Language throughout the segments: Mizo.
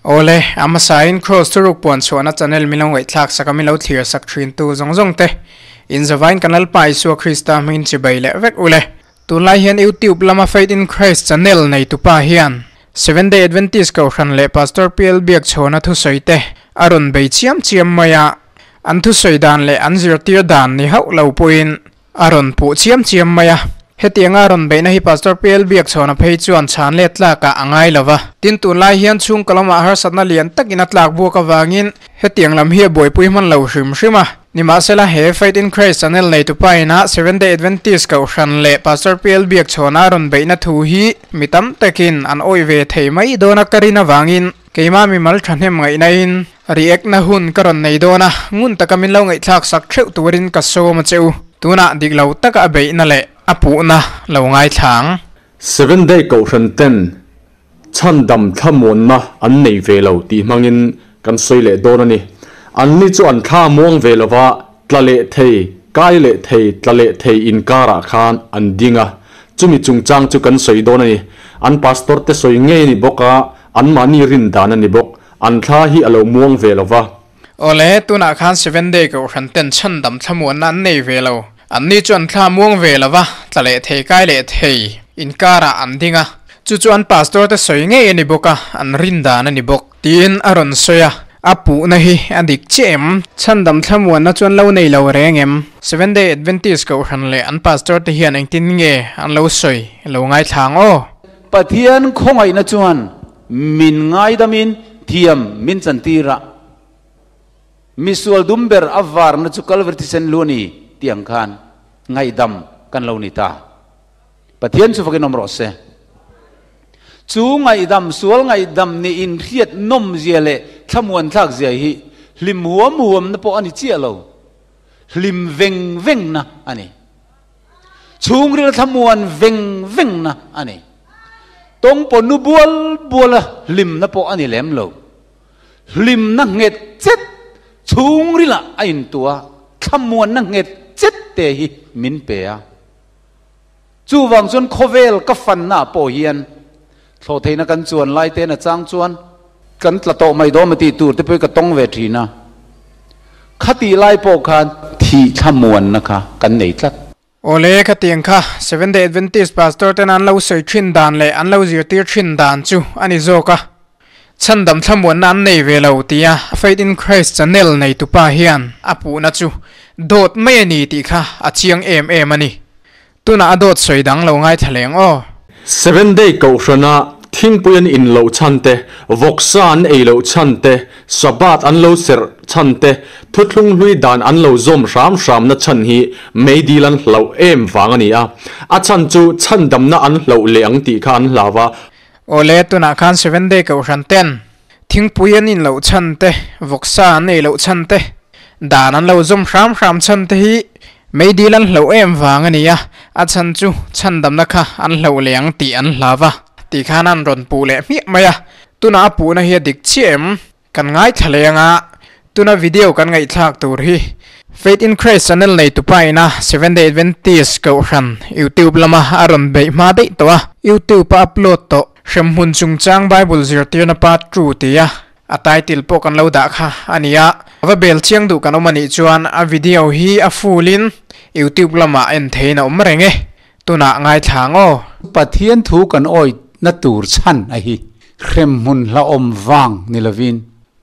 Awle, a hmasain Kraws thuruk puan chhuahna channel min lo ngaihthlak sak a, min lo thlir sak thin tu zawng zawng te, inzavain kan Lalpa Isua Krista hmingin chibai leh vek ule. Tunlai hian YouTube lama Faith in Christ channel neitupa hian Seventh Day Adventist Kohhran leh Pastor PL Biakchhawna thusawi te a rawn bei chiam chiam mai a, an thusawi dan leh an zirtir dan ni hauh lo pawhin a rawn puh chiam chiam mai a. Hetianga a rawn beihna hi Pastor PL Biakchhawna phei chuan chhan let tlakah a ngai lo va. Tin, tunlai hian chhungkaw lamah harsatna lian takin a tlak buak avangin hetiang lam hi a buaipui hman lo hrim hrim a. Nimahsela, he Faith in Christ channel neitupa ina Seventh Day Adventist Kohhran leh Pastor PL Biakchhawna a rawn beihna thu hi mi tam takin an awih ve thei mai dawn a ka rin avangin keimah mimal thahnem ngaihnain react na hun ka rawn nei dawn a, ngun taka min lo ngaihthlak sak theuh turin ka sawm a che u. Tunah dik lo taka a beihna leh a puhna lo ngaithla ang. Seventh Day Kohhran ten Chhandam thlamuanna an nei ve lo tih hmangin kan sawi leh dawn a ni. Anni chu an thla muang ve lova tla leh thei, kai leh thei, tla leh thei inkarah khan an ding a. Chumi chungchang chu kan sawi dawn a ni. An pastor te sawi ngei a ni bawk a, anmahni rin dan a ni bawk. An thla hi a lo muang ve lova. Awle, tunah khan Seven Day Kohhran ten chhandam thlamuanna an nei ve lo. Anni chu an thla muang ve lova, tla leh thei kai leh thei inkarah an ding a. Chu chu an pastor te sawi ngei a ni bawk a, an rin dan a ni bawk, tiin a rawn sawi a. A puhna hi a dik chiah em? Chhandam thlamuanna chu an lo nei lo reng em? Seventh Day Adventist Kohhran leh an pastor te hian engtin nge an lo sawi lo ngaithla ang aw? Pathian khawngaihna chuan min ngaidamin thiam min chantir a. Misual dum ber a varna chu Kalvari thisen lu a ni tih ang khan ngaihdam kan lo ni ta. Pathian chu fakin awm rawh se. Chu ngaihdam, sual ngaihdam nih inhriat nawmzia leh thlamuanthlak zia hi hlim huam huamna pawh a ni chiah lo. Hlim veng vengna a ni. Chhungril thlamuan veng vengna a ni. Tawngpaw nu bual buala hlimna pawh a ni lem lo. Hlimna nghet chet chhungrilah a intuah a, thlamuanna nghet chet te hi min pe a. Chuvang chuan khawvel ka fanna ah pawh hian thlawhtheihna kan chuan lai te na chang chuan kan tla tawh mai dawn tih tur te pawh hi ka tawng ve thin a. Khatih lai pawh khan thih thlamuanna kha kan nei tlat. Awle, khatiang kha Seventh Day Adventist Pastor ten an lo sawi thin dan leh an lo zirtir thin dan chu a ni zawk a. Chhandam thlamuanna an nei ve lo tia Faith in Christ channel neitupa hian a puhna chu dawt mai a ni tih kha a chiang em em a ni. Tunah a dawt sawi dang lo ngaithla leng aw. Seventh Day Kohhrana thingpui an in loh chhan te, vawksa an ei loh chhan te, Sabbath an lo serh chhan te, thuthlung hlui dan an lo zawm hram hramna chhan hi meidil an hlauh em vang a ni a. A chhan chu chhandamna an hlauh leh ang tih kha an hlau a. Awle, tunah khan Seventh Day Kohhran ten thingpui an in loh chhan te, vawksa an ei loh chhan te, dan an lo zawm hram hram chhan te hi meidil an hlauh em vang a ni a, a chhan chu chhandamna kha an hlauh leh ang tih an hlau a tih khan an rawn puh leh hmiah mai a. Tuna a puhna hi a dik chiah em? Kan ngaithla leh anga tuna video kan ngaihthlak tur hi Faith in Christ channel neitupa ina Seventh Day Adventist Kohhran YouTube lama a rawn beih hma daih tawh a, YouTube a upload tawh Hremhmun chungchang Bible zirtirna part 2 tia a title pawh kan lo dah kha a ni a, va bel chiang duh kan awm a nih chuan a video hi a full in YouTube lamah en theiin a awm reng e. Tunah ngaithla ang aw. Pathian thu kan awihna tur chhan a hi hremhmun hlauhawm vang ni lovin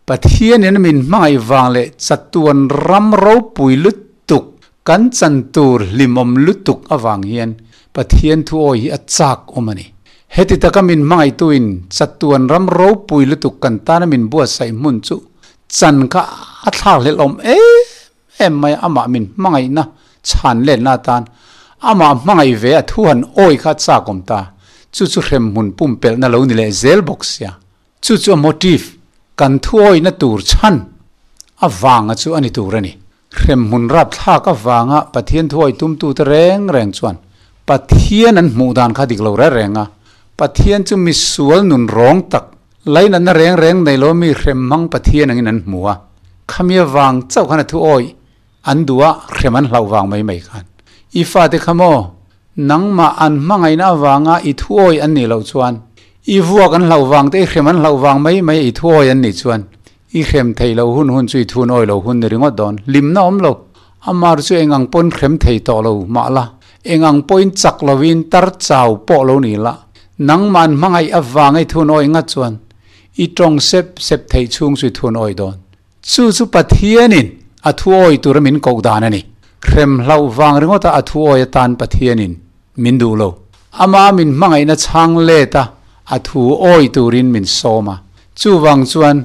Pathianin a min hmangaih vang leh chatuan ram ropui lutuk kan chan tur hlimawm lutuk avang hian Pathian thu awi hi a chak awm a ni. Heti taka min hmangaihtuin chatuan ram ropui lutuk kan tana min buatsaih hmun chu chan kha a thlakhlelh awm em Em mai amah min hmangaihna chhan letna atan amah hmangaih ve a thu han awi kha a chak awm ta. Chu chu hremhmun pumpelhna lo ni leh zel bawk sia. Chu chu a motive, kan thu awihna tur chhan a vanga chu a ni tur a ni. Hremhmun rapthlak avanga Pathian thu awih tumtute reng reng chuan Pathian an hmuh dan kha dik lo reng reng a. Pathian chu misual nun rawng tak Lainatna reng reng nei lo mi hrem hmang Pathian angin an hmu a, khami avang chauh khan a thu awih an duh a, hrem an hlauh vang mai mai khan. I fate kha maw, nangmah an hmangaihna avanga i thu awih an nih loh chuan I vuak an hlauh vang te, i hrem an hlauh vang mai mai i thuawi an nih chuan i hrem thei lo hun hun chu i thun awi lo hun ni ringawt dawn. Hlimna awm lo. Amar chu eng ang pawn hrem thei tawh lo mah la, eng ang pawhin chak lovin tar chau pawh lo ni la, nangmah an hmangaih avanga i thun awi ngat chuan i tawng sep sep theih chhung chu i thun awi dawn. Chu chu Pathianin a thu awi tura min koh dan a ni. Hrem hlauh vang ringawta a thu awi atan Pathianin min duh lo. Ama min hmangaihna chhang let a, a thu awi turin min sawm a. Chuvang chuan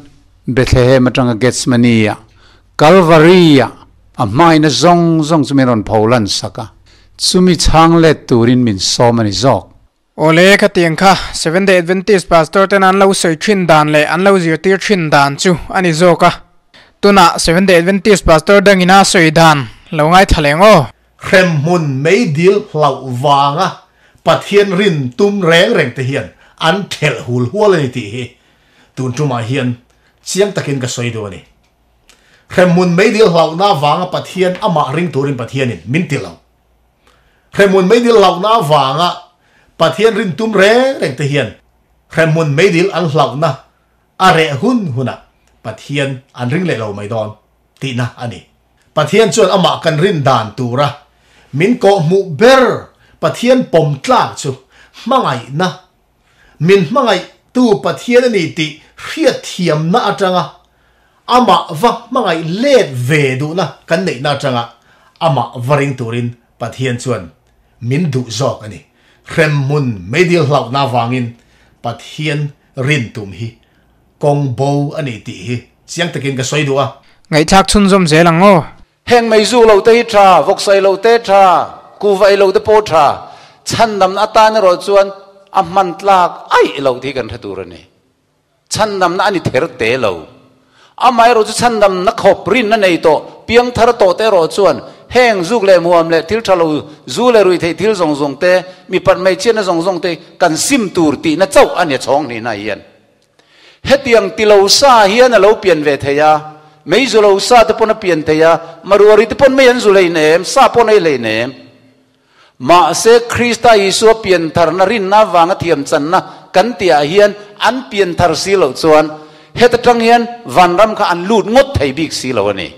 Bethlehem atanga Gethsemane-ah, Calvary-ah a hmangaihna zawng zawng chu min rawn pholan sak a. Chumi chhang let turin min sawm a ni zawk. Awle, khatiang kha Seventh Day Adventist Pastor ten an lo sawi thin dan leh an lo zirtir thin dan chu a ni zawk a. Tunah Seventh Day Adventist Pastor dangin a sawi dan lo ngaithla leng aw. Hremhmun meidil hlauh vanga Pathian rin tum reng reng te hian an thelh hul hual a ni tih hi tun tumah hian chiang takin ka sawi duh a ni. Hremhmun meidil hlauhna vanga Pathian amah ring turin Pathianin min ti lo. Hremhmun meidil hlauhna avanga Pathian rin tum reng reng te hian hremhmun meidil an hlauhna a reh hun hunah Pathian an ring leh lo mai dawn tihna a ni. Pathian chuan amah kan rin dan tura min kawhhmuh ber Pathian pawm tlak chu hmangaihna, min hmangaihtu Pathian a ni tih hriatthiamna atanga Amah va hmangaih let ve duhna kan neihna atanga amah va ring turin Pathian chuan min duh zawk a ni. Hremhmun meidil hlauhna avangin Pathian rin tum hi kawng bo a ni tih hi chiang takin ka sawi duh a. Ngaihthlak chhunzawm zel ang aw. Heng mei zu lo te hi tha, vawksaih lo te tha, kuhva ei lo te pawh tha, chhandamna atan erawh chuan a hman tlak aih lo tih hi kan hre tur a ni. Chhandamna a ni ther te lo. Amaherawh chu chhandamna khawp rinna nei tawh, piangthar tawh te erawh chuan heng zuk leh muam leh thil tha lo, zu leh ruihtheih thil zawng zawng te, mipat hmeichhiatna zawng zawng te kan sim tur tihna chauh a ni a chhawng hnihna hian. Hetiang ti lo sa hian a lo pian ve thei a, mei zu lo sa te pawn a pian thei a, maruari te pawn mei an zu hleinem, sa pawh an ei hleinem. Mahse, Krista Isua piantharna rinna avanga thiamchanna kan tihah hian an pianthar si loh chuan heta tang hian vanram kha an lut ngawt thei bik si lo a ni.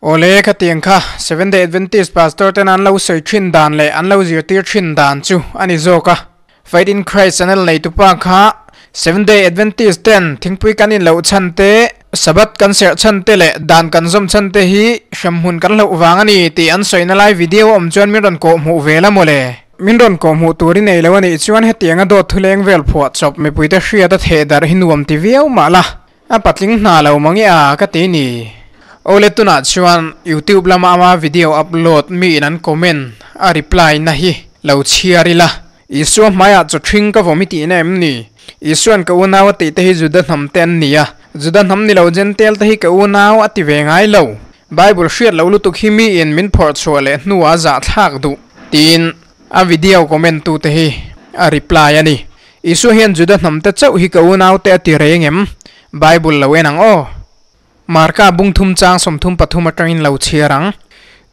Awle, khatiang kha Seventh Day Adventist Pastor ten an lo sawi thin dan leh an lo zirtir thin dan chu a ni zawk a. Faith in Christ channel neitupa kha Seventh Day Adventist ten thingpui kan inloh chhan te, Sabbath kan serh chhan te leh dan kan zawm chhan te hi hremhmun kan hlauh vang a ni tih an sawina lai video a awm chuan min rawn kawh hmuh ve la mawle. Min rawn kawh hmuh tur i nei lo a nih chuan hetianga dawt thuleng vel phuah chawp mipuite hriat a theh darh hi nuam ti viau mah la, a patling hna lo mang i a ka ti ni. Awle tunah chuan YouTube lama ama video upload mi in an comment a reply na hi lo chhiar ila. Isua hmaiah chaw ṭhing ka vawm i tihna em ni? Isua'n ka unau a tih te hi Juda hnam te an ni a, Juda hnam ni lo Jentail te hi ka unau a ti ve ngai lo. Bible hriat loh lutuk hi miin min phawrh chhuah leh hnuah a zahthlak duh, tiin a video comment tu te hi a reply a ni. Isua hian Juda hnam te chauh hi ka unau te a ti reng em? Bible lo en ang aw. Marka bung thum chang 33 atangin lo chhiar ang.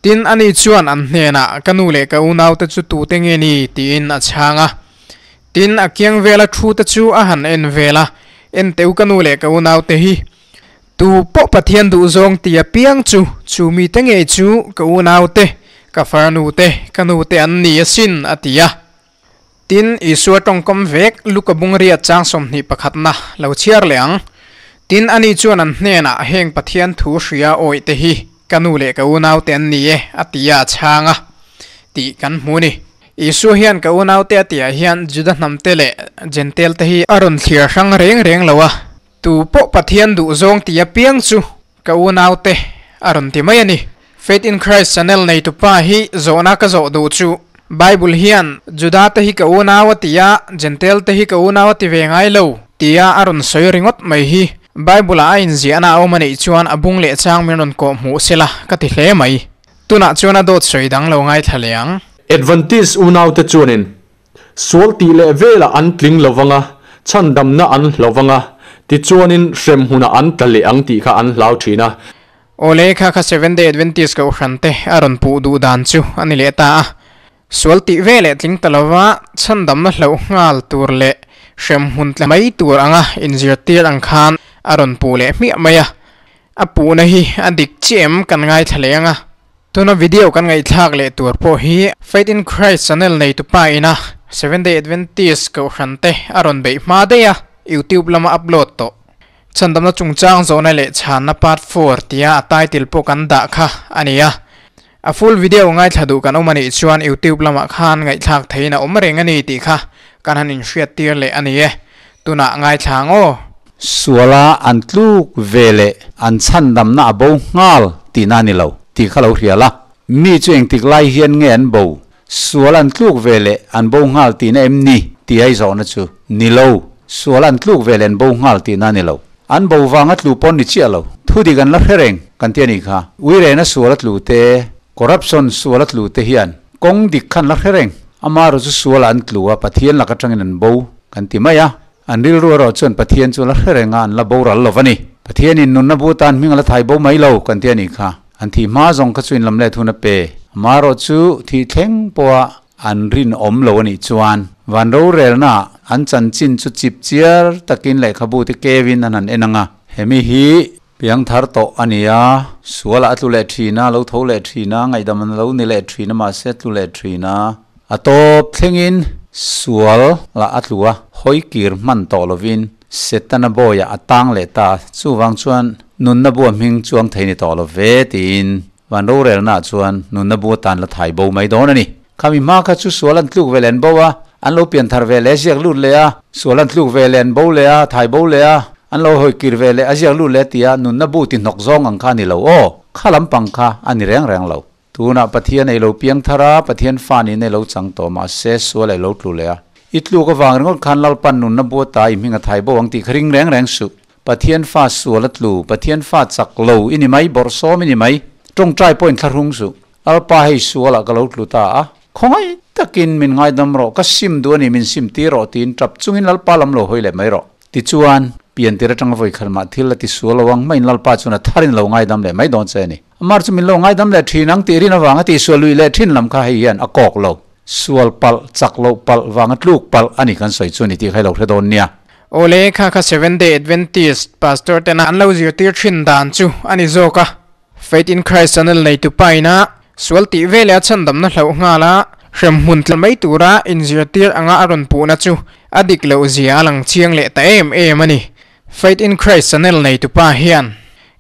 Tin, ani chuan an hnenah, Ka nu leh ka unaute chu tute nge ni? tiin a chhang a. Tin, a kiang vela thute chu a han en vel a, En teu ka nu leh ka unaute hi. Tu pawh Pathian duhzawng ti apiang chu, chu mite ngei chu ka unaute, ka farnute, ka nute an ni asin, a ti a. Tin, Isua tawngkawm vek Luka bungria chang 21na lo chhiar leh ang. Tin, ani chuan an hnenah heng Pathian thu hria awih te hi ka nu leh ka unaute an ni e, a ti a, a chhang a, tih kan hmu ni. Isua hian ka unaute a tihah hian Juda hnamte leh Jentail-te hi a rawn thlir hrang reng reng lo a, tu pawh Pathian duhzawng ti apiang chu ka unaute a rawn ti mai a ni. Faith in Christ channel neitupa hi zawhna ka zawh duh chu Bible hian Juda te hi ka unau a ti a, Jentail te hi ka unau a ti ve ngai lo tia a rawn sawi ringawt mai hi Bible ah a inziahna a awm a neih chuan a bung leh chang min rawn kawh hmuh sela ka ti hle mai. Tunah chuan a dawt sawi dang lo ngaithla leh ang. Adventist unaute chuanin sual tih leh velah an tling lo vang a, chhandamna an hlo vang a, tichuanin hremhmunah an tla leh ang tih kha an hlau thin a. Awle kha kha Seventh Day Adventist kohhran te a rawn puh duh dan chu a ni leh ta a. Sual tih ve leh tling ta lova chhandamna hlauh nghal tur leh Hremhmun tla mai tur anga inzirtir ang khan a rawn puh leh hmiah mai a, a puhna hi a dik chiah em kan ngaithla leh ang a. Tuna video kan ngaihthlak leh tur pawh hi Faith in Christ channel neitupa ina Seventh Day Adventist kohhran te a rawn beih hma daih a, YouTube lama upload tawh. Chhandamna chungchang zawhna leh chhanna part four tia a title pawh kan dah kha a ni a. A full video ngaithla duh kan awm a nih chuan YouTube lamah khan ngaihthlak theihin a awm reng a ni tih kha kan han inhriattir leh a ni e. Tunah ngaithla ang aw. Suala an tluk ve leh an chhandamna a bo nghal tihna a ni lo tih kha lo hria la. Mi chu engtik lai hian nge an bo? Sual an tluk ve leh an bo nghal tihna em ni? Tih ai zawhna chu ni lo. Sual an tluk ve leh an bo nghal tihna a ni lo. An bo vanga tlu pawn ni chiah lo. Thu dik an la hre reng kan ti a nih kha. Uirena sual a tlu te, corruption sual a tlu te hian kawng dik kha an la hre reng. Amaherawh chu sualah an tlu a, Pathian lak atangin an bo kan ti mai a. An rilru erawh chuan Pathian chu a la hre reng a, an la boral lo va ni. Pathianin nunna bu tan hming a la thai bo mai lo kan ti a nih kha. An thih hma zawng kha chu inlam let hun a pe. Amaherawh chu thih thleng pawha an rinawm lo a nih chuan van rorelnaah an chanchin chu chip chiar takin lehkhabu te kevin an han en ang a. Hemi hi piangthar tawh a ni a, sualah a tlu leh thin a, lo tho leh thin a, ngaihdam an lo ni leh thin a, mahse a tlu leh thin a. A tawp thlengin sual lah a tlu a, hawi kir hman tawh lovin Setana bawiah a tang leh ta a, chuvang chuan nunna bua hming chuang thei ni tawh lo ve tiin van rorelnaah chuan nunna bu atan la thai bo mai dawn a ni. Khami hma kha chu sual an tluk ve leh an bo a, an lo pian thar ve leh a ziak lut leh a, sual an tluk ve leh an bo leh a, thai bo leh a, an lo hawi kir ve leh a ziak lut leh tia nunna bu ti hnawk zawng ang kha a ni lo aw, kha lampang kha a ni reng reng lo. Tunah Pathian ei lo piang thar a, Pathian fa niin ei lo chang tawh mahse sual ei lo tlu leh a. I tluk avang ringawt khan Lalpan nunna bua ta i hming a thai bo ang tih kha ring reng reng suh. Pathian fa sual a tlu, Pathian fa chak lo i ni mai, bawrhsawm i ni mai. Tawngtai pawhin thlahrung suh. Lalpa hei sualah ka lo tlu ta a, khawngaih takin min ngaidam rawh, ka sim duh a ni, min sim tir rawh tiin tap chungin Lalpa lam lo hawi leh mai rawh. Tichuan, piantir atanga vawi khat mah thil a ti sual lo ang maiin Lalpa chuan a tharin lo ngaidam leh mai dawn che a ni. Amar chu min lo ngaidam leh thin ang tih rin avanga tihsual luih leh thin lam kha hei hian a kawk lo. Sual palh, chak loh palh, vanga tluk palh a ni kan sawi chu a ni tih kha i lo hre dawn nia. Awle, kha kha Seventh Day Adventist pastor tena an lo zirtir thin dan chu a ni zawk a. Faith in Christ channel neitu pa ina sual tih ve leh a chhandamna hlauh nghal a, hremhmun tla mai tura inzirtir anga a rawn puhna chu a dik loh zia a lang chiang leh ta em em a ni. Faith in Christ channel neitu pa hian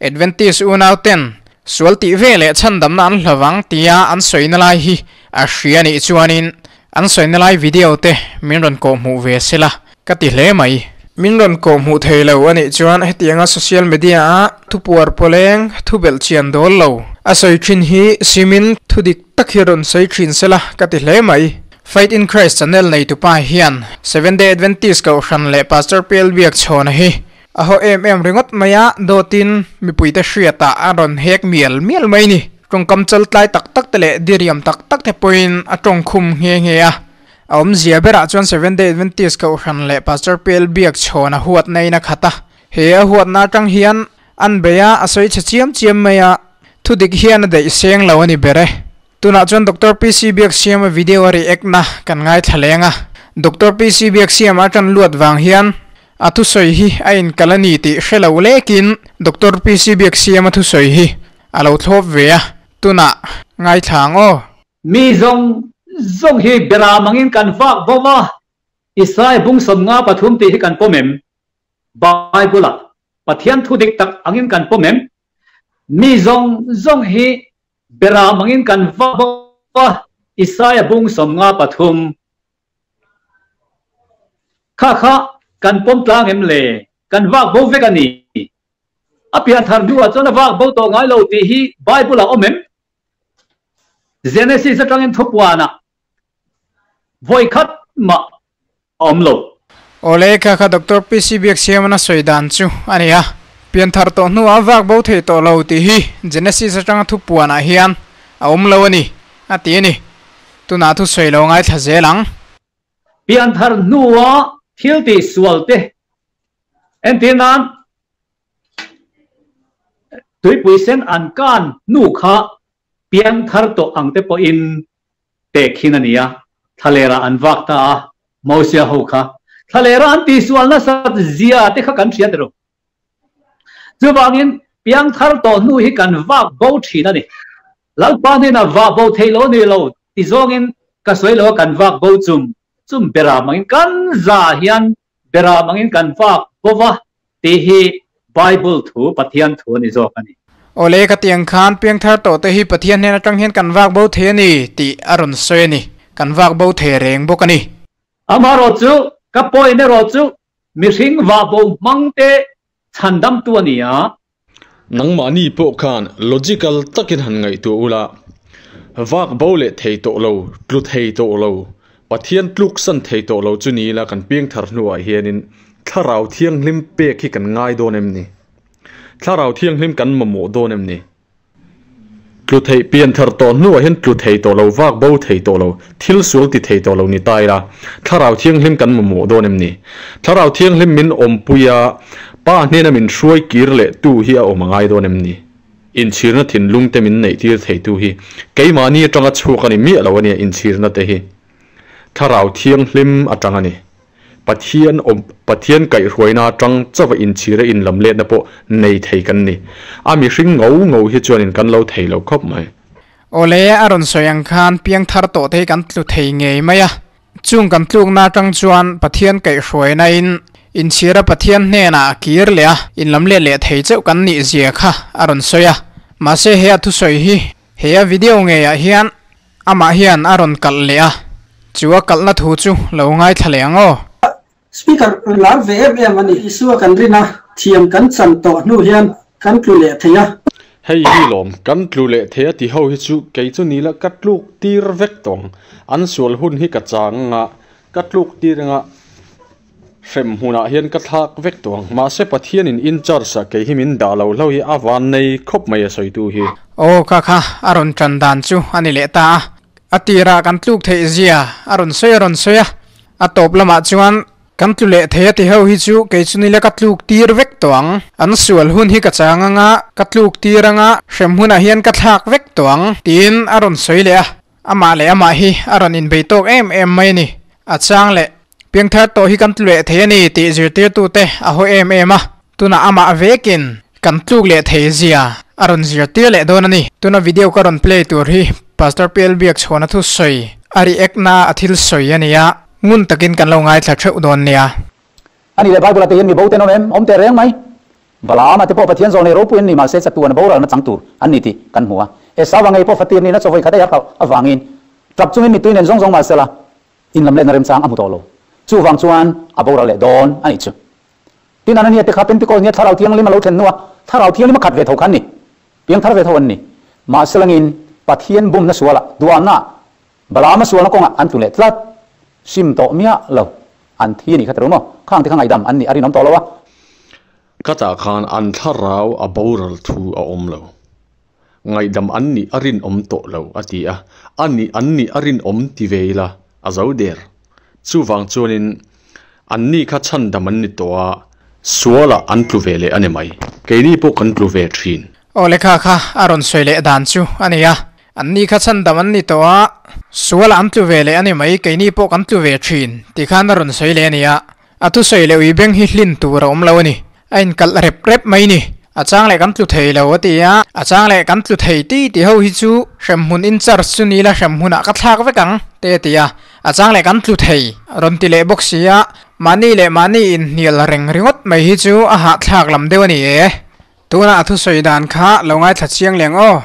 Adventist unau ten sual tih ve leh chhandamna an hlavang tia an sawina lai hi a hria nih chuanin an sawina lai video te min rawn kawh hmuh ve sela ka ti hle mai. Min rawn kawh hmuh thei lo a nih chuan hetianga social media a thupuar pawleng thu belh chian dawl lo a sawi thin hi simin thu dik tak hi rawn sawi thin sela ka ti hle mai. Faith in Christ channel neitupa hian Seventh Day Adventist Kohhran leh Pastor PL Biakchhawna hi a haw em em ringawt mai a, dawtin mipuite hriatah a rawn hek mial mial mai ni. Tawngkam chaltlai tak tak te leh diriam tak tak te pawhin a tawngkhum nghe nghe a. A awmzia berah chuan Seventh Day Adventist Kohhran leh Pastor PL Biakchhawna huatna in a khat a. He a huatna atang hian an bei a, a sawi chhe chiam chiam mai a, thudik hian a daih seng lo a ni ber e. Tunah chuan Doctor PC Biaksiama video a react na kan ngaithla leng a. Doctor PC Biaksiama a tan luat vang hian a thusawi hi a inkal a ni tih hre lo lekin Doctor PC Biaksiama thusawi hi a lo thlawp ve a. Tunah ngaithla ang aw. Mi zawng zawng hi bera mangin kan vak bawm a, Isai bung 53 tih hi kan pawm em? Bible-ah Pathian thu dik tak angin kan pawm em? Mi zawng zawng hi Bera mangin kan va bawk a, Isaia bung 53. Kha kha kan pawm tlang em le? Kan vak bo vek a ni. A pian thar hnuah chuan a vak bo tawh ngai lo tih hi Bible-ah awm em? Genesis atangin thupuanah vawi khat mah a awm lo. Awle, kha kha Doctor PC Biaksiamana sawi dan chu a ni a. Pianthar tawh hnuah vak bo thei tawh lo tih hi Genesis atanga thupuanah hian a awm lo a ni, a ti a ni. Tunah thusawi lo ngaithla zel ang. Pianthar hnua thil tih sual te entir nan tuipui sen an kan hnu kha pianthar tawh ang te pawhin pek hin a ni a, thlalerah an vak ta a, Mosia ho kha. Thlalera an tihsual nasat zia te kha kan hria tiro. Chuvangin piangthar tawh hnu hi kan vak bo thin a ni. Lalpa hnenah vah bo theih lo ni lo ti zawngin ka sawi lo a kan vak bo chum chum beram angin kan za hian beram angin kan vak bo va tih hi Bible thu Pathian thu a ni zawk a ni. Awle ka ti ang khan piangthar tawh te hi Pathian hnen atang hian kan vak bo thei a ni tih a rawn sawi a ni. Kan vak bo thei reng bawk a ni. Amaherawh chu ka point erawh chu mihring vah bo hmang te chhandamtu a ni a. Nangmahni pawh khan logical takin han ngaihtuah ula, vak bo leh thei tawh lo, tlu thei tawh lo, Pathian tluksan thei tawh lo chu ni ila kan piangthar hnuah hianin Thlarau Thianghlim pek hi kan ngai dawn em ni? Thlarau Thianghlim kan mamawh dawn em ni? Tlu theih pianthar tawh hnuah hian tlu thei tawh lo, vak bo thei tawh lo, thil sual ti thei tawh lo ni ta ila, Thlarau Thianghlim kan mamawh dawn em ni? Thlarau Thianghlim min awmpui a, Pa hnena min hruai kir leh tu hi a awm a ngai dawn em ni? Inchhirna thinlung te min neih tir thei tu hi keimahni atanga chhuak a ni miah lo a nia inchhirna te hi Thlarau Thianghlim atang a ni. Pathian awm, Pathian kaihhruaina atang chauha inchhira inlamletna pawh nei thei kan ni. A mihring ngo ngo hi chuanin kan lo thei lo khawp mai. Awle, a rawn sawi ang khan piangthar tawh te hi kan tlu thei ngei mai a. Chung kan tlukna atang chuan Pathian kaihhruaina in inchhira Pathian hnenah a kir leh a, inlamlet leh thei chauh kan nih zia kha a rawn sawi a. Mahse he a thusawi hi he a video ngeiah hian Amah hian a rawn kalh leh a, chu a kalhna thu chu lo ngaithla leh ang aw. Speaker lar ve em em a ni. Isua kan rin a, thiam kan chan tawh hnu hian kan tlu leh thei a. Hei hi lawm, kan tlu leh thei a ti ho hi chu kei chu ni la ka tluk tir vek tawng. An sual hun hi ka chang anga, ka tluk tir anga hrem hmunah hian ka thlak vek tawh ang. Mahse Pathianin in charge ah kei hi min dah lo hlo hi a van nei khawp mai a sawitu hi. Aw kha kha a rawn tan dan chu a ni leh ta a. A tirah kan tluk theih zia a rawn sawi a rawn sawi a, a tawp lamah chuan kan tlu leh thei a ti ho hi chu kei chu nila ka tluk tir vek tawh ang. An sual hun hi ka chang anga ka tluk tir anga hrem hunah hian ka thlak vek tawh ang tiin a rawn sawi leh a. Amah leh amah hi a rawn inbei tawk em em mai a ni. A chang leh piangthar tawh hi kan tlu leh thei a ni tih zirtirtute a haw em em a. Tunah amah vekin kan tluk leh thei zia a rawn zirtir leh dawn a ni. Tuna video ka rawn play tur hi Pastor PL Biakchhawna thusawi a react na a thil sawi a ni a, ngun takin kan lo ngaithla theuh dawn nia. A ni leh Bible ah te hian mi bo ten awm em? Awm teh reng mai. Balaam-a te pawh Pathian zawh nei ropui an ni mahse chatuan boralna chang tur an ni tih kan hmu a. Esau-a ngei pawh fatir nihna chawvawi khat a iarh avangin tap chungin mittui nen zawng zawng mahsela inlamletna remchang a hmu tawh lo. Chuvang chuan a boral leh dawn a nih chu. Tin, Anania te kha Pentecost nia Thlarau Thianghlim a lo thlen hnua Thlarau Thianghlim a khat ve tho kha an ni. Piangthar ve tho an ni. Mahselangin Pathian bumna sualah duahna Balaam-a sualna kawngah an tlu leh tlat. Sim tawh miah lo. An thi a nih kha ta ru maw? Khang te kha ngaihdam an nih a rinawm tawh lo a. Ka tah khan an thlarau a boral thu a awm lo. Ngaihdam an nih a rinawm tawh lo a ti a, a nih an nih a rinawm ti ve ila a zo der. Chuvang chuanin an ni kha chhandam an ni tawh a, sualah an tlu ve leh a ni mai. Keini pawh kan tlu ve thin. Aw lekha kha a rawn sawi leh dan chu a ni a, an ni kha chhandam an ni tawh a, sualah an tlu ve leh a ni mai, keini pawh kan tlu ve thin tih khan a rawn sawi leh a ni a. A thusawi leh ui beng hi hlin tur a awm lo a ni. A inkalh rep rep mai ni. A chang leh kan tlu thei lo a ti a, a chang leh kan tlu thei ti ti ho hi chu hremhmun in charge chu ni la hremhmunah ka thlak vek ang te a ti a, a chang leh kan tlu thei rawn ti leh bawk si a, mahni leh mahni inhnial reng ringawt mai hi chu a hahthlak lam deuh a ni e. Tunah a thusawi dan kha lo ngaithla chiang leng aw.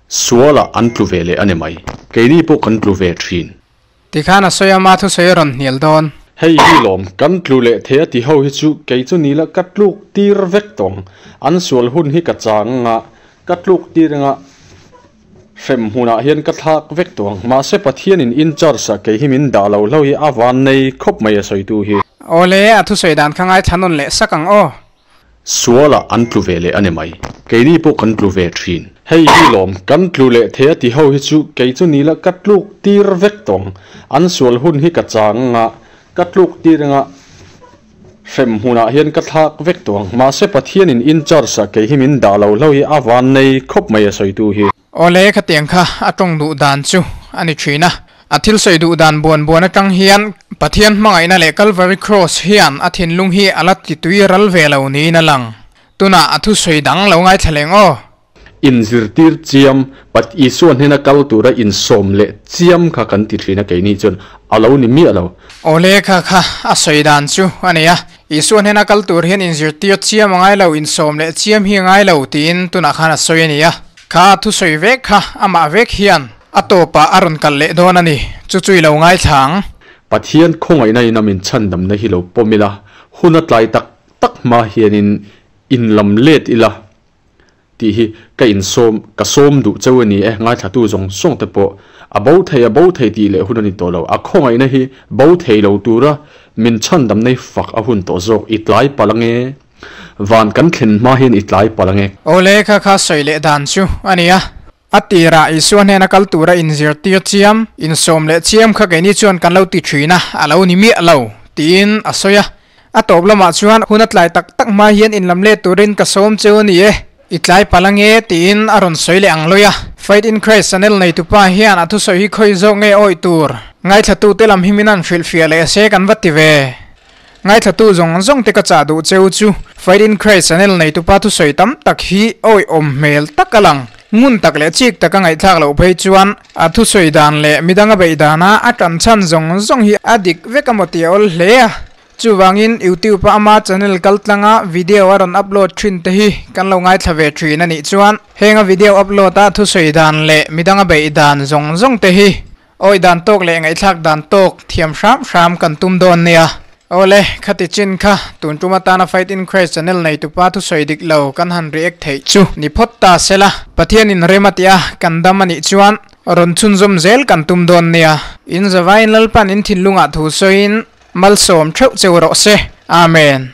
Sualah an tlu ve leh a ni mai. Keini pawh kan tlu ve thin. Tikhan a sawi a ma thusawi a rawn hnial dawn. Hei hi lawm, kan tlu leh thei a ti ho hi chu kei chu ni la ka tluk tir vek tawng. An sual hun hi ka chang anga, ka tluk tir anga hrem hmunah hian ka thlak vek tawng. Mahse Pathianin in charge ah kei hi min dah lo hlo hi a van nei khawp mai a sawitu hi. Awle, a thusawi dan kha ngaithla nawn leh sak ang aw. Sualah an tlu ve leh a ni mai. Keini pawh kan tlu ve thin. Hei hi lawm, kan tlu leh thei a ti ho hi chu kei chu ni la ka tluk tir vek tawng. An sual hun hi ka chang anga, ka tluk tir anga hrem hmunah hian ka thlak vek tawng. Mahse Pathianin in charge ah kei hi min dah lo hlo hi a van nei khawp mai a sawitu hi. Awle khatiang kha a tawng duh dan chu a ni thin a. A thil sawi duh dan buan buan atang hian Pathian hmangaihna leh Calvary Cross hian a thinlung hi a la ti tui ral ve lo niin a lang. Tunah a thusawi dang lo ngaithla leng aw. Inzirtir chiam, Pat Isua hnena kal tura insawm leh chiam kha kan ti thin a, keini chuan a lo ni miah lo. Awle kha kha a sawi dan chu a nei a, Isua hnena kal tur hian inzirtir chiam a ngai lo, insawm leh chiam hi a ngai lo tiin tunah khan a sawi a ni a. Kha thusawi vek kha amah vek hian a tawpah a rawn kal leh dawn a ni, chu chu i lo ngaithla ang. Pathian khawngaihna in a min chhandamna hi lo pawm ila, hun a tlai tak tak hma hianin inlam let ila tih hi ka insawm, ka sawm duh cheu a ni e, ngaithlatu zawng zawng te pawh a bo thei a bo thei tih leh hun a ni tawh lo, a khawngaihna hi bo thei lo tura min chhandamna hi fak a hun tawh zawk, i tlai palh ange, van kan thlen hma hian i tlai palh ange. Awle kha kha sawi leh dan chu a ni a, a tirah Isua hnena kal tura inzirtir chiam, insawm leh chiam kha keini chuan kan lo ti thin a, a lo ni miah lo tiin a sawi a. A tawp lamah chuan hun a tlai tak tak hma hian inlam let turin ka sawm cheu a ni e, i tlai palh ange tiin a rawn sawi leh ang lawi a. Faith in Christ channel neitupa hian a thusawi hi khawi zawk nge awih tur ngaithlatute lam hi min han hrilhfiah leh se kan va ti ve. Ngaithlatu zawng zawng te ka chah duh cheu chu Faith in Christ channel neitupa thusawi tam tak hi awihawm hmel tak a lang. Ngun tak leh chik taka ngaihthlak loh phei chuan a thusawi dan leh midang a beih dana a tan chhan zawng zawng hi a dik vek a maw tih a awl hle a. Chuvangin YouTube a ama channel kal tlanga video a rawn upload thin te hi kan lo ngaithla ve thin a nih chuan heng a video upload a thusawi dan leh midang a beih dan zawng zawng te hi awih dan tawk leh ngaihthlak dan tawk thiam hram hram kan tum dawn nia. Awle, khati chin kha tun tum atana Faith in Christ channel neitupa thusawi dik lo kan han react theih chu ni phawt ta sela, Pathianin rem a tia kan dam a nih chuan rawn chhunzawm zel kan tum dawn nia. In zavaiin Lalpan in thinlungah thu sawiin malsawm theuh cheu rawh se. Amen.